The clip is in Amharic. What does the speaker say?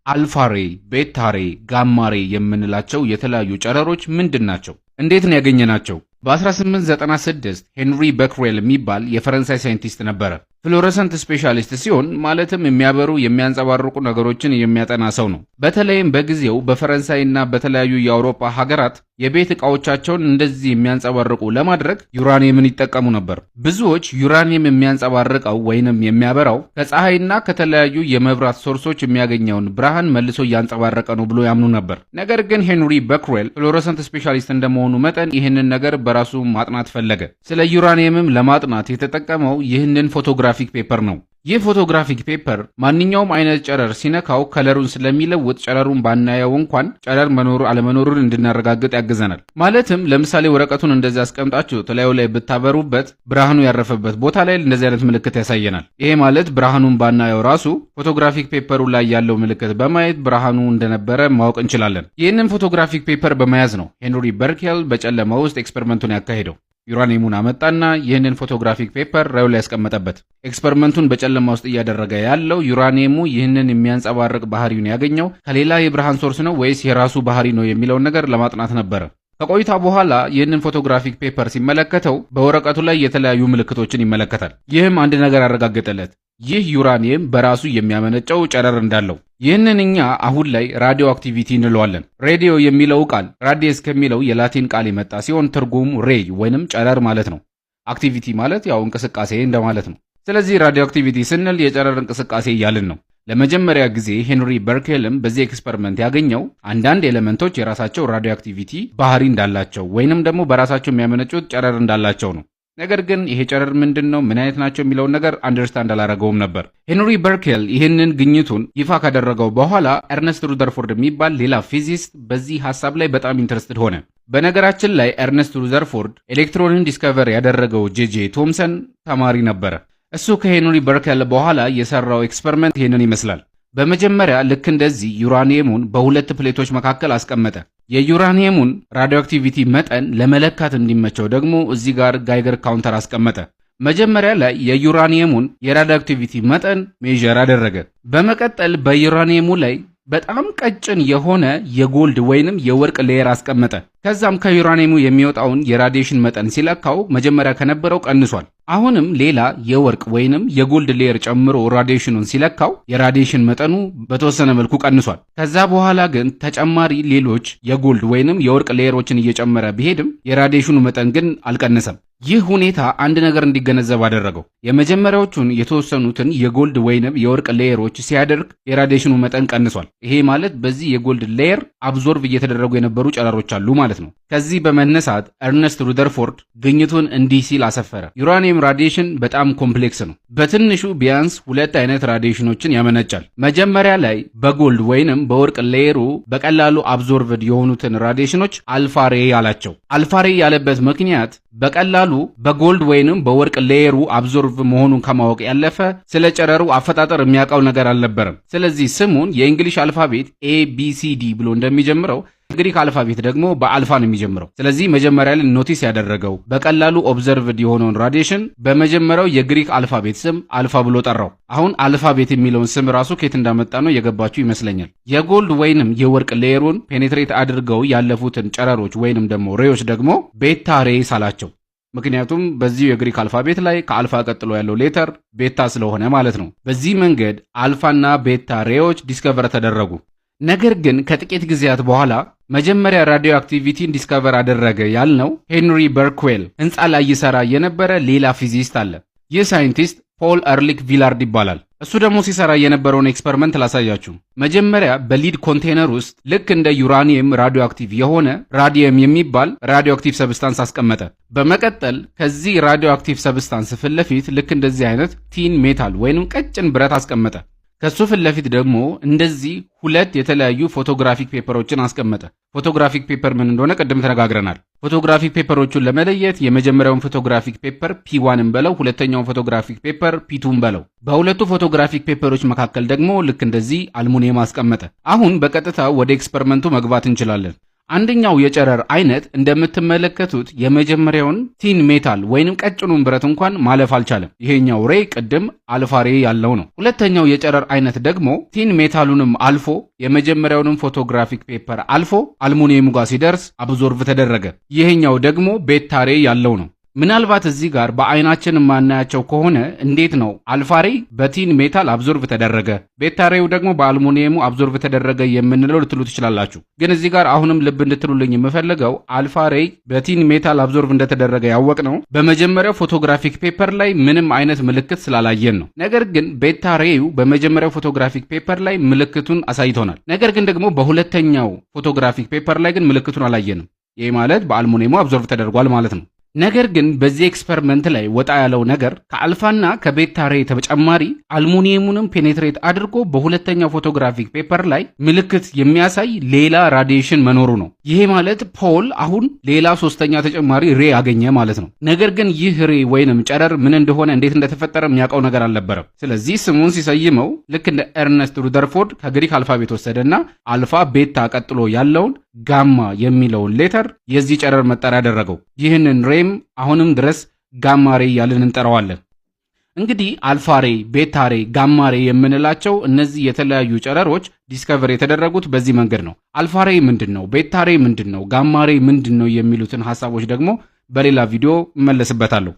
Alpha ray፣ beta ray፣ gamma ray የምንላቸው የተለያዩ ጨረሮች ምንድን ናቸው? እንዴት ነው ያገኘናቸው? በ1896 ሄንሪ ቤክሬል የሚባል የፈረንሳይ ሳይንቲስት ነበረ። Fluorescent specialist ሲሆን ማለትም የሚያበሩ፣ የሚያንጸባርቁ ነገሮችን የሚያጠና ሰው ነው። በተለይም በጊዜው በፈረንሳይና በተለያዩ የአውሮፓ ሀገራት የቤት ዕቃዎቻቸውን እንደዚህ የሚያንጸባርቁ ለማድረግ ዩራኒየምን ይጠቀሙ ነበር። ብዙዎች ዩራኒየም የሚያንጸባርቀው ወይንም የሚያበራው ከፀሐይና ከተለያዩ የመብራት source ኦች የሚያገኘውን ብርሃን መልሶ እያንጸባረቀ ነው ብሎ ያምኑ ነበር። ነገር ግን ሄንሪ ቤክሬል fluorescent specialist እንደመሆኑ መጠን ይህንን ነገር በራሱ ማጥናት ፈለገ። ስለ ዩራኒየምም ለማጥናት የተጠቀመው ይህንን photographic paper ነው። ይህ photographic paper ማንኛውም አይነት ጨረር ሲነካው color ኡን ስለሚለውጥ ጨረሩን ባናየው እንኳን ጨረር መኖሩ አለመኖሩን እንድናረጋግጥ ያግዘናል። ማለትም ለምሳሌ ወረቀቱን እንደዚህ አስቀምጣችሁ ተላዩ ላይ ብታበሩበት ብርሃኑ ያረፈበት ቦታ ላይ እንደዚህ አይነት ምልክት ያሳየናል። ይሄ ማለት ብርሃኑን ባናየው ራሱ photographic paper ኡ ላይ ያለው ምልክት በማየት ብርሃኑ እንደነበረ ማወቅ እንችላለን። ይህንን photographic paper በመያዝ ነው ሄንሪ ቤክሬል በጨለማ ውስጥ experiment ኡን ያካሄደው። ዩራኒየሙን አመጣና ይህንን photographic paper ላዩ ላይ ያስቀመጠበት። Experiment ኡን በጨለማ ውስጥ እያደረገ ያለው ዩራኒየሙ ይህንን የሚያንጸባርቅ ባህሪውን ያገኘው ከሌላ የብርሃን source ነው ወይስ የራሱ ባህሪ ነው የሚለውን ነገር ለማጥናት ነበረ። ከቆይታ በኋላ ይህንን photographic paper ሲመለከተው በወረቀቱ ላይ የተለያዩ ምልክቶችን ይመለከታል። ይህም አንድ ነገር አረጋገጠለት። ይህ ዩራኒየም በራሱ የሚያመነጨው ጨረር እንዳለው። ይህንን እኛ አሁን ላይ radioactivity እንለዋለን። Radio የሚለው ቃል radius ከሚለው የላቲን ቃል የመጣ ሲሆን ትርጉሙ ray ወይንም ጨረር ማለት ነው። Activity ማለት ያው እንቅስቃሴ እንደማለት ነው። ስለዚህ radioactivity ስንል የጨረር እንቅስቃሴ እያልን ነው። ለመጀመሪያ ጊዜ ሄንሪ ቤክሬልም በዚህ experiment ያገኘው አንዳንድ element ኦች የራሳቸው radioactivity ባህሪ እንዳላቸው ወይንም ደግሞ በራሳቸው የሚያመነጩት ጨረር እንዳላቸው ነው። ነገር ግን ይሄ ጨረር ምንድን ነው፣ ምን አይነት ናቸው የሚለውን ነገር understand አላረገውም ነበር። ሄንሪ ቤክሬል ይህንን ግኝቱን ይፋ ካደረገው በኋላ ኤርነስት ሩዘርፎርድ የሚባል ሌላ physicist በዚህ ሀሳብ ላይ በጣም interested ሆነ። በነገራችን ላይ ኤርነስት ሩዘርፎርድ ኤሌክትሮንን discover ያደረገው ጄጄ ቶምሰን ተማሪ ነበረ። እሱ ከሄንሪ ቤክሬል በኋላ የሰራው experiment ይህንን ይመስላል። በመጀመሪያ ልክ እንደዚህ ዩራኒየሙን በሁለት plate ኦች መካከል አስቀመጠ። የዩራኒየሙን radioactivity መጠን ለመለካት እንዲመቸው ደግሞ እዚህ ጋር Geiger counter አስቀመጠ። መጀመሪያ ላይ የዩራኒየሙን የ radioactivity መጠን measure አደረገ። በመቀጠል በዩራኒየሙ ላይ በጣም ቀጭን የሆነ የ gold ወይንም የወርቅ layer አስቀመጠ። ከዛም ከዩራኒየሙ የሚወጣውን የ radiation መጠን ሲለካው መጀመሪያ ከነበረው ቀንሷል። አሁንም ሌላ የወርቅ ወይንም የ gold layer ጨምሮ radiation ኑን ሲለካው የ radiation መጠኑ በተወሰነ መልኩ ቀንሷል። ከዛ በኋላ ግን ተጨማሪ ሌሎች የ gold ወይንም የወርቅ layer ኦችን እየጨመረ ቢሄድም የ radiation ኑ መጠን ግን አልቀነሰም። ይህ ሁኔታ አንድ ነገር እንዲገነዘብ አደረገው። የመጀመሪያዎቹን የተወሰኑትን የ gold ወይንም የወርቅ layer ኦች ሲያደርግ የ radiation ኑ መጠን ቀንሷል። ይሄ ማለት በዚህ የ gold layer absorb እየተደረጉ የነበሩ ጨረሮች አሉ ማለት ነው። ከዚህ በመነሳት ኤርነስት ሩዘርፎርድ ግኝቱን እንዲህ ሲል አሰፈረ። ዩራኒየም radiation በጣም complex ነው። በትንሹ ቢያንስ ሁለት አይነት radiation ኖችን ያመነጫል። መጀመሪያ ላይ በ gold ወይንም በወርቅ layer ኡ በቀላሉ absorbed የሆኑትን radiation ኖች alpha ray አላቸው። Alpha ray ያለበት ምክንያት በቀላሉ በ gold ወይንም በወርቅ layer ኡ absorb መሆኑን ከማወቅ ያለፈ ስለ ጨረሩ አፈጣጠር የሚያውቀው ነገር አልነበረም። ስለዚህ ስሙን የ English alphabet A B C D ብሎ እንደሚጀምረው ግሪክ alphabet ደግሞ በአልፋ ነው የሚጀምረው። ስለዚህ መጀመሪያ ላይ notice ያደረገው በቀላሉ observed የሆነውን radiation በመጀመሪያው የግሪክ alphabet ስም አልፋ ብሎ ጠራው። አሁን alphabet የሚለውን ስም ራሱ ከየት እንዳመጣ ነው የገባችሁ ይመስለኛል። የ gold ወይንም የወርቅ layer ኡን penetrate አድርገው ያለፉትን ጨረሮች ወይንም ደግሞ ray ዎች ደግሞ beta rays አላቸው። ምክንያቱም በዚሁ የግሪክ alphabet ላይ ከአልፋ ቀጥሎ ያለው letter beta ስለሆነ ማለት ነው። በዚህ መንገድ alpha ና beta ray ዎች discover ተደረጉ። ነገር ግን ከጥቂት ጊዜያት በኋላ መጀመሪያ radioactivity ን discover አደረገ ያልነው ሄንሪ ቤክሬል ህንፃ ላይ ይሰራ የነበረ ሌላ physicist አለ። ይህ ሳይንቲስት ፖል ኤርሊክ ቪላርድ ይባላል። እሱ ደግሞ ሲሰራ የነበረውን experiment ላሳያችሁ። መጀመሪያ በ lead container ውስጥ ልክ እንደ ዩራኒየም radioactive የሆነ radium የሚባል radioactive substance አስቀመጠ። በመቀጠል ከዚህ radioactive substance ፊት ለፊት ልክ እንደዚህ አይነት thin metal ወይንም ቀጭን ብረት አስቀመጠ። ከሱ ፊት ለፊት ደግሞ እንደዚህ ሁለት የተለያዩ photographic paper ኦችን አስቀመጠ። Photographic paper ምን እንደሆነ ቅድም ተነጋግረናል። Photographic paper ኦቹን ለመለየት የመጀመሪያውን photographic paper P1 ን በለው፣ ሁለተኛውን photographic paper P2 ን በለው። በሁለቱ photographic paper ኦች መካከል ደግሞ ልክ እንደዚህ አልሙኒየም አስቀመጠ። አሁን በቀጥታ ወደ experiment ኡ መግባት እንችላለን። አንደኛው የጨረር አይነት እንደምትመለከቱት የመጀመሪያውን thin metal ወይንም ቀጭኑን ብረት እንኳን ማለፍ አልቻለም። ይሄኛው ray ቅድም alpha ray ያልነው ነው። ሁለተኛው የጨረር አይነት ደግሞ thin metal ኡንም አልፎ የመጀመሪያውንም photographic paper አልፎ አልሙኒየሙ ጋር ሲደርስ absorb ተደረገ። ይሄኛው ደግሞ beta ray ያልነው ነው። ምናልባት እዚህ ጋር በአይናችን የማናያቸው ከሆነ እንዴት ነው alpha ray በ thin metal absorb ተደረገ፣ beta ray ው ደግሞ በአልሙኒየሙ absorb ተደረገ የምንለው ልትሉ ትችላላችሁ። ግን እዚህ ጋር አሁንም ልብ እንድትሉልኝ የምፈልገው alpha ray በ thin metal absorb እንደተደረገ ያወቅነው በመጀመሪያው photographic paper ላይ ምንም አይነት ምልክት ስላላየን ነው። ነገር ግን beta ray ው በመጀመሪያው photographic paper ላይ ምልክቱን አሳይቶናል። ነገር ግን ደግሞ በሁለተኛው photographic paper ላይ ግን ምልክቱን አላየንም። ይህ ማለት በአልሙኒየሙ absorb ተደርጓል ማለት ነው። ነገር ግን በዚህ experiment ላይ ወጣ ያለው ነገር ከ alpha ና ከ beta ray ተጨማሪ አልሙኒየሙንም penetrate አድርጎ በሁለተኛው photographic paper ላይ ምልክት የሚያሳይ ሌላ radiation መኖሩ ነው። ይሄ ማለት ፖል አሁን ሌላ ሶስተኛ ተጨማሪ ray አገኘ ማለት ነው። ነገር ግን ይህ ray ወይንም ጨረር ምን እንደሆነ፣ እንዴት እንደተፈጠረ የሚያውቀው ነገር አልነበረም። ስለዚህ ስሙን ሲሰይመው ልክ እንደ ኤርነስት ሩደርፎርድ ከግሪክ alphabet ወሰደና alpha፣ beta ቀጥሎ ያለውን ጋማ የሚለውን letter የዚህ ጨረር መጠሪያ አደረገው። ይህንን ray ም አሁንም ድረስ gamma ray እያልን እንጠራዋለን። እንግዲህ alpha ray፣ beta ray፣ gamma ray የምንላቸው እነዚህ የተለያዩ ጨረሮች discover የተደረጉት በዚህ መንገድ ነው። Alpha ray ምንድን ነው? Beta ray ምንድን ነው? Gamma ray ምንድን ነው? የሚሉትን ሀሳቦች ደግሞ በሌላ ቪዲዮ እመለስበታለሁ።